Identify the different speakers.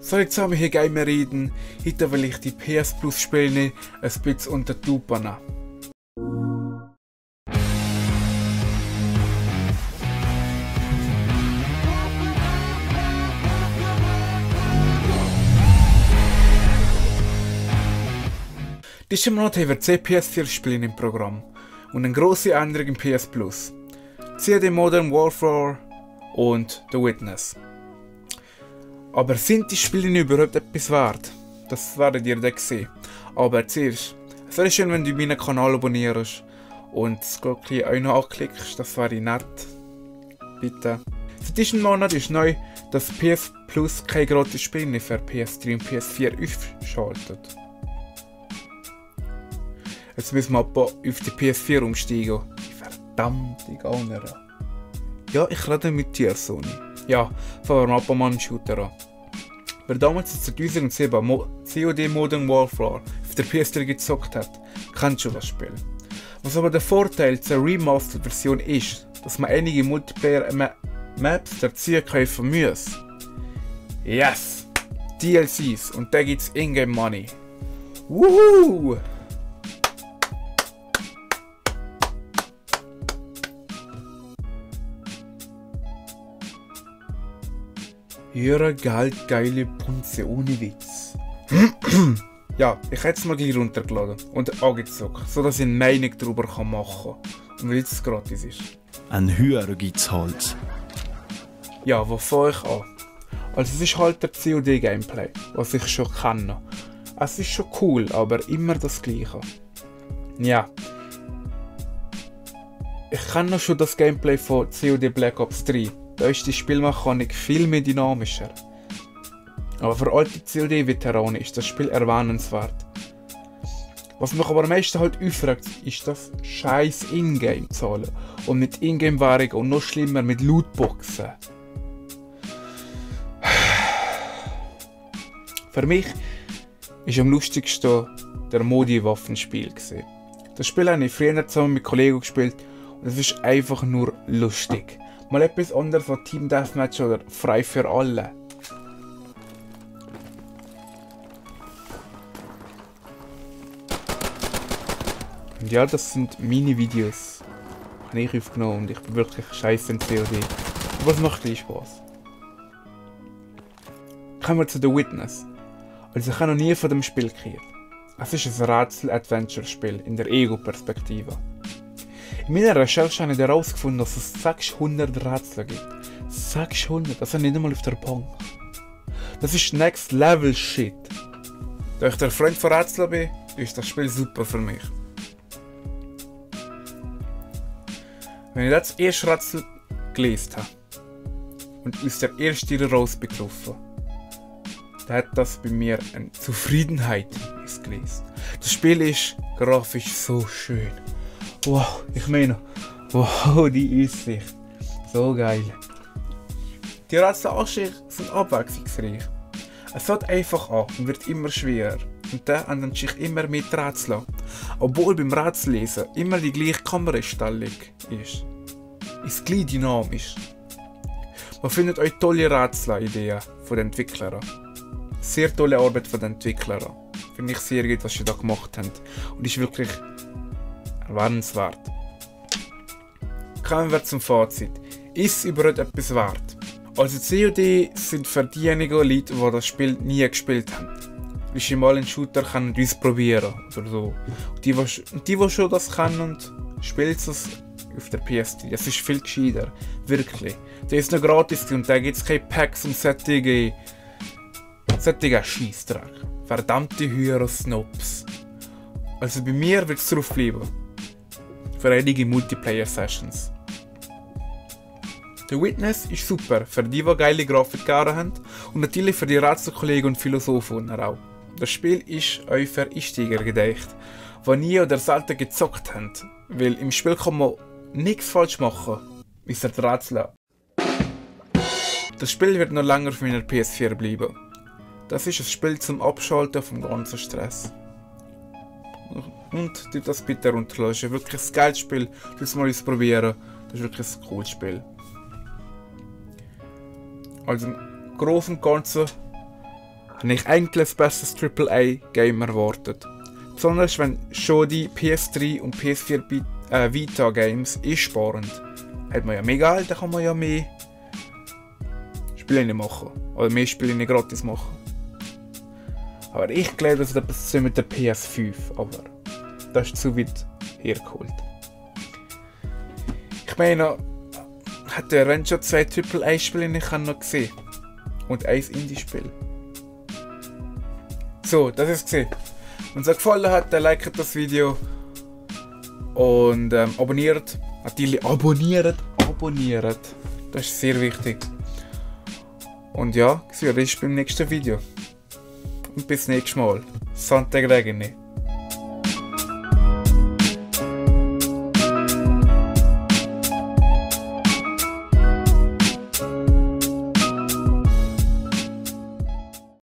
Speaker 1: Soll ich zusammen hier Gamer reden? Heute will ich die PS Plus Spiele ein bisschen unter die Lupe nehmen. Diesen Monat haben wir 10 PS4 Spiele im Programm und eine grosse Änderung im PS Plus. COD Modern Warfare und The Witness. Aber sind die Spiele überhaupt etwas wert? Das werdet ihr dann sehen. Aber zuerst, es wäre schön, wenn du meinen Kanal abonnierst und das Glöckchen auch noch anklickst, das wäre nett. Bitte. Seit diesem Monat ist neu, dass PS Plus keine gratis Spiele für PS3 und PS4 aufschaltet. Jetzt müssen wir aber auf die PS4 umsteigen. Die verdammte Gauner. Ja, ich rede mit dir, Sony. Ja, fangen wir mal mit dem Shooter an. Wer damals 2007 COD Modern Warfare auf der PS3 gezockt hat, kennt schon das Spiel. Was aber der Vorteil zur Remastered-Version ist, dass man einige Multiplayer-Maps dazu kaufen muss. Yes! DLCs und da gibt's Ingame Money. Woohoo! Höhere geile Punze ohne Witz. Ja, ich hätte es mal gleich runtergeladen und angezockt, sodass ich eine Meinung darüber machen kann. Und weil es gratis ist.
Speaker 2: Ein Hörer gibt's halt.
Speaker 1: Ja, wo fange ich an? Also es ist halt der COD-Gameplay, was ich schon kenne. Es ist schon cool, aber immer das Gleiche. Ja. Ich kenne schon das Gameplay von COD Black Ops 3. Da ist die Spielmechanik viel mehr dynamischer. Aber für alte COD-Veteranen ist das Spiel erwähnenswert. Was mich aber am meisten halt aufregt, ist das scheiß Ingame-Zahlen. Und mit Ingame-Währung und noch schlimmer mit Lootboxen. Für mich ist am lustigsten der Modi-Waffenspiel. Das Spiel habe ich früher zusammen mit Kollegen gespielt und es ist einfach nur lustig. Mal etwas anderes als Team Deathmatch oder frei für alle. Und ja, das sind meine Videos. Habe ich aufgenommen und ich bin wirklich scheiße in COD. Aber es macht gleich Spaß. Kommen wir zu The Witness. Also ich habe noch nie von dem Spiel gehört. Es ist ein Rätsel-Adventure-Spiel in der Ego-Perspektive. In meiner Recherche habe ich herausgefunden, dass es 600 Rätsel gibt. 600, das ist nicht einmal auf der Bank. Das ist Next Level Shit. Da ich der Freund von Rätseln bin, ist das Spiel super für mich. Wenn ich das erste Rätsel gelesen habe und aus der ersten raus begriffen, dann hat das bei mir eine Zufriedenheit ausgelöst. Das Spiel ist grafisch so schön. Wow, ich meine, wow, die Aussicht. So geil. Die Rätsel an sich sind abwechslungsreich. Es fängt einfach an und wird immer schwerer. Und dann ändern sich immer mehr die Rätsel. Obwohl beim Rätsellesen immer die gleiche Kamerastellung ist. Ist gleich dynamisch. Man findet euch tolle Rätselideen von den Entwicklern. Sehr tolle Arbeit von den Entwicklern. Finde ich sehr gut, was sie da gemacht haben. Und ist wirklich erwähnenswert. Kommen wir zum Fazit. Ist es überhaupt etwas wert? Also COD sind für diejenigen Leute, die das Spiel nie gespielt haben. Wie sie mal einen Shooter können ausprobieren oder so. Und die schon das kennen, spielen es auf der PS3. Das ist viel gescheiter. Wirklich. Der ist noch gratis und da gibt es keine Packs und sättige Scheissdreck. Verdammte Hero-Snobs. Also bei mir wird es drauf bleiben. Für einige Multiplayer-Sessions. The Witness ist super für die geile Grafik haben und natürlich für die Rätselkollegen und Philosophen auch. Das Spiel ist euch für Einsteiger gedacht, die nie oder selten gezockt haben, weil im Spiel kann man nichts falsch machen, bis die Rätsel. Das Spiel wird noch länger auf meiner PS4 bleiben. Das ist ein Spiel zum Abschalten vom ganzen Stress. Und tut das bitte runterladen. Das ist wirklich ein geiles Spiel. Du es mal ausprobieren. Das ist wirklich ein cooles Spiel. Also im Großen und Ganzen habe ich eigentlich ein besseres AAA-Game erwartet. Besonders wenn schon die PS3 und PS4 Vita-Games einsparen. Hat man ja mehr Geld, dann kann man ja mehr Spiele machen. Oder mehr Spiele gratis machen. Aber ich glaube, das ist etwas zu mit der PS5. Aber das ist zu weit hergeholt. Ich meine, hat der Rent schon 2 AAA-Spiele nicht noch gesehen. Und 1 Indie-Spiel. So, das ist es. Wenn es euch gefallen hat, dann liked das Video. Und abonniert. Natürlich abonniert. Das ist sehr wichtig. Und ja, ich sehe euch beim nächsten Video. Und bis nächstes Mal. Santa Gregene.